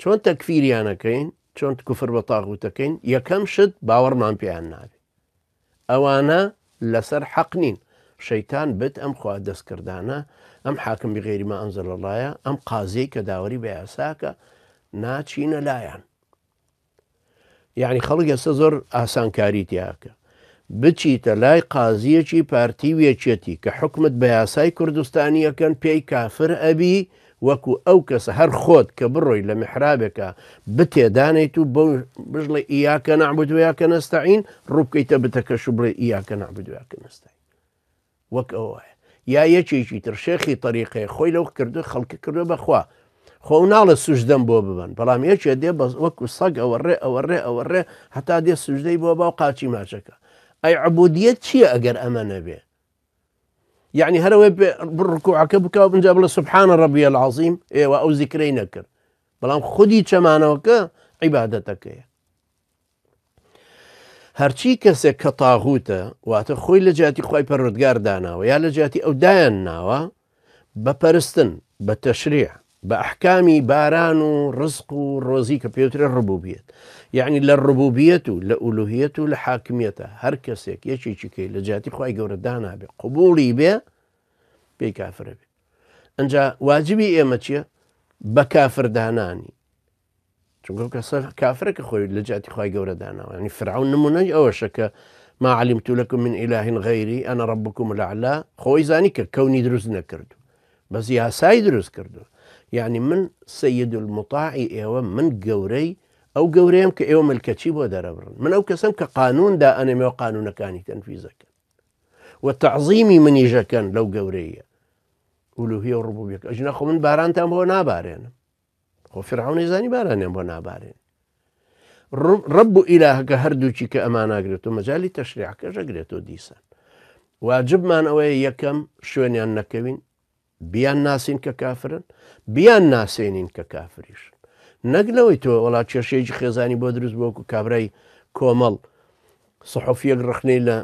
چۆن تەکفیریان ئەکەین؟ چۆن کوفر بە تاغوت ئەکەین؟ یەکەم شت باوەڕمان پێیان نابێ. ئەوانە لەسەر حەق نین. شەیتان بت ئەم خوا دەستکردانە، ئەم حاکم بغیر ما انزل اللە یە، ئەم قازیەی کە داوەری بە یاساکە، ناچینە لایان. یعنی خەڵک ئێستا زۆر ئاسانکاری تیاکە بچیتە لای قازیەکی پارتی و یەکێتی کە حکومت بە یاسای کوردستانیەکەن پێی کافر ئەبی وەکو ئەو کەسە هەر خۆت کە بڕۆی لە میحرابێکا بتێ دانێیت و بەو بژڵێ ئیاکە نەعبود و یاکە نەستەعین ڕووبکەیتە بتەکەش و بڵێ ئیاکە نەعبود و یاکە نەستەعین وەک ئەوە وایە یا یەکێکی تر شێخی تەریقەیە خۆی لەو کردو خەڵکی کردو بەخوا خۆ ئەو ناڵێ سوژدەم بۆ ببەن بەڵام یەکێ دێ بەس وەکو سەگ ئەوە ڕێ ئەوە ڕێ ئەوە ڕێ هەتا دێ سوژدەی بۆ با و قاچی ماچەکە ئەی عبودیەت چییە ئەگەر ئەمە نەبێ یعنی هەرەوەی ڕکوعەکە بکە و بنجا بڵێ سبحان ربی العظیم ئێوە ئەو زیکرەی نەکرد بەڵام خودی چەمانەوەکە عیبادەتەکەیە هەرچی کەسێک کە تاغوتە واتە خۆی لە جیاتی خی پەروەردگار داناوە یا لە جیاتی ئەو دایان ناوە بە پەرستن، بە تەشریع، بە ئەحکامی باران و ڕزق و ڕۆزی کە پێوترێ ڕبوبیەت. یەعنی لە ڕبوبیەت و لە ئولوهیەت و لە حاکمیەتە هەر کەسێک یەکێکی کەی لە جیاتی خوای گەورە دانابێ قبوڵی بێ پێی کافرە بێ. ئەنجا واجبی ئێمە چییە؟ بە کافر دانانی چونکە کەسە کافرە کە خۆی لە جیاتی خوای گەورە داناوە یعنی فرعون نمونەی ئەوەشە کە ما علمت لكم من إله غيري أنا ربكم الأعلى خۆی زانی کە کەونی دروست نەکردو بەس یاسای دروست کردو یعنی من سید المطاعی ئێوە من گەورەی ئەو گەورەیەم کە ئێوە ملکەچی بۆ دەرەبڕن من ئەو کەسم کە قانون دا ئەنێمەوە قانونەکانی تەنفیزەکەن و تەعظیمی منیژەکەن لەو گەورەیە ئولوهیە و ڕبوبیەکە ئەژنا خۆ من بارانتان بۆ نابارێنم خۆ فرعونی زانی بارانیان بۆ نابارێن ڕب و ئیلاهەکە هەردووکی کە ئەماناگرێت و مەجای تەشریعەکەش ئەگرێتەوە دیسان واجبمان ئەوەیە یەکەم شوێنیان نەکەوین بیان ناسین کە کافرن بیان ناسێنین کە کافریش نەک لەوەی تۆ وڵات کێشەیەکی خێزانی بۆ دروست بۆکو کابرای کۆمەڵ سەحفیەک ڕخنەی لە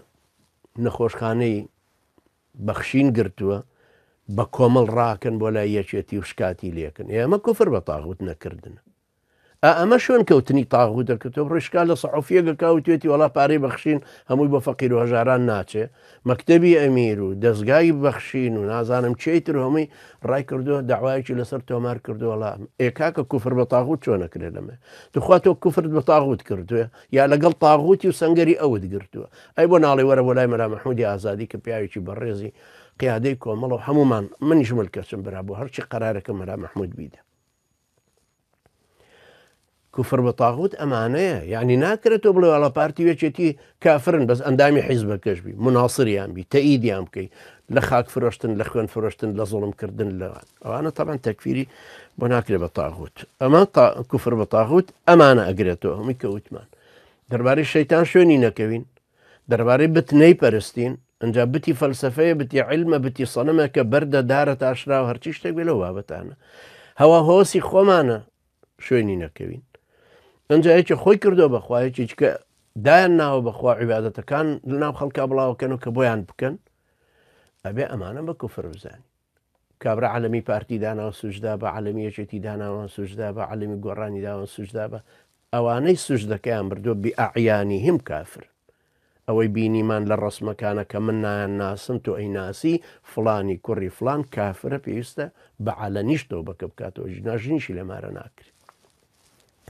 نەخۆشخانەی بەخشین گرتووە بە کۆمەڵ ڕاکەن بۆ لای یەکێتی و شکاتی لێکن ئێ ئەمە کوفر بە تاغوت نەکردنە ئا ئەمە شوێن کەوتنی تاغوتە کە تۆ بڕۆی شکا لە سەحوفیەکە کا وتوێتی وەڵا پارەی بەخشین هەمووی بۆ فەقیر و هەژاران ناچێ مەکتەبی ئەمیر و دەزگای بەخشین و نازانم چێی تر هەمووی ڕای کردووە داوایەکی لەسەر تۆمار کردووە وەڵا ئێ کاکە کوفر بە تاغوت چۆن ئەکرێ لەمە توخوا تۆ کوفرت بە تاغوت کردووە یا لەگەڵ تاغوتی و سەنگەری ئەوت گرتووە ئەی بۆ ناڵێ وەرە بۆ لای مەلا مەحمودی ئازادی کە پیاوێکی بەڕێزی قیادەی کۆمەڵە و هەموومان منیش ملکەچم برا بۆ هەرچی قەرارەکە مەلا مەحمود بیدە کوفر بە تاغوت ئەمانەیە یعنی ناکرێت تۆ بڵێ وەڵا پارتی و یەکێتی کافرن بەس ئەندامی حیزبەکەش بی مناصریان بی تەئیدیان بکەی لە خاک فرۆشتن لە خوێن فرۆشتن لە زوڵم کردن لە ئەوانە تەبعەن تەکفیری بۆ ناکرێ بە تاغوت ئەمە کوفر بە تاغوت ئەمانە ئەگرێتەوە هەمووی کە وتمان دەربارەی شەیتان شوێنی نەکەوین دەربارەی بت نەیپەرستین ئەجا بتی فەلسفەیە بتی علمە بتی سەنەمە کە بەردە دارە تاشراوە هەرچی شتێک بێ لەو بابەتانە هەوا هۆسی خۆمانە شوێنی نەکەوین ئەجا یەکێ خۆی کردو بەخوا یەکێکی کە دایان ناوە بەخوا عیبادەتەکان لەناو خەڵکا بڵاوکەن و کە بۆیان بکەن ئەبێ ئەمانە بە کوفر بزانین کابرا عەلەمی پارتی داناوە سوجدا بە عەلەمی یەکێتی داناوە سوجدا بە عەلەمی گۆڕانی داوە سوجدا بە ئەوانەی سوجدەکەیان بردووە بئەعیانیهم کافر ئەوەی بینیمان لە ڕەسمەکانە کە من نایان ناسم تۆ ئەی ناسی فڵانی کوڕی فڵان کافرە پێویستە بە عەلەنیش تەوبەکە بکاتەوە ژنا ژنیشی لە مارە ناکرێت.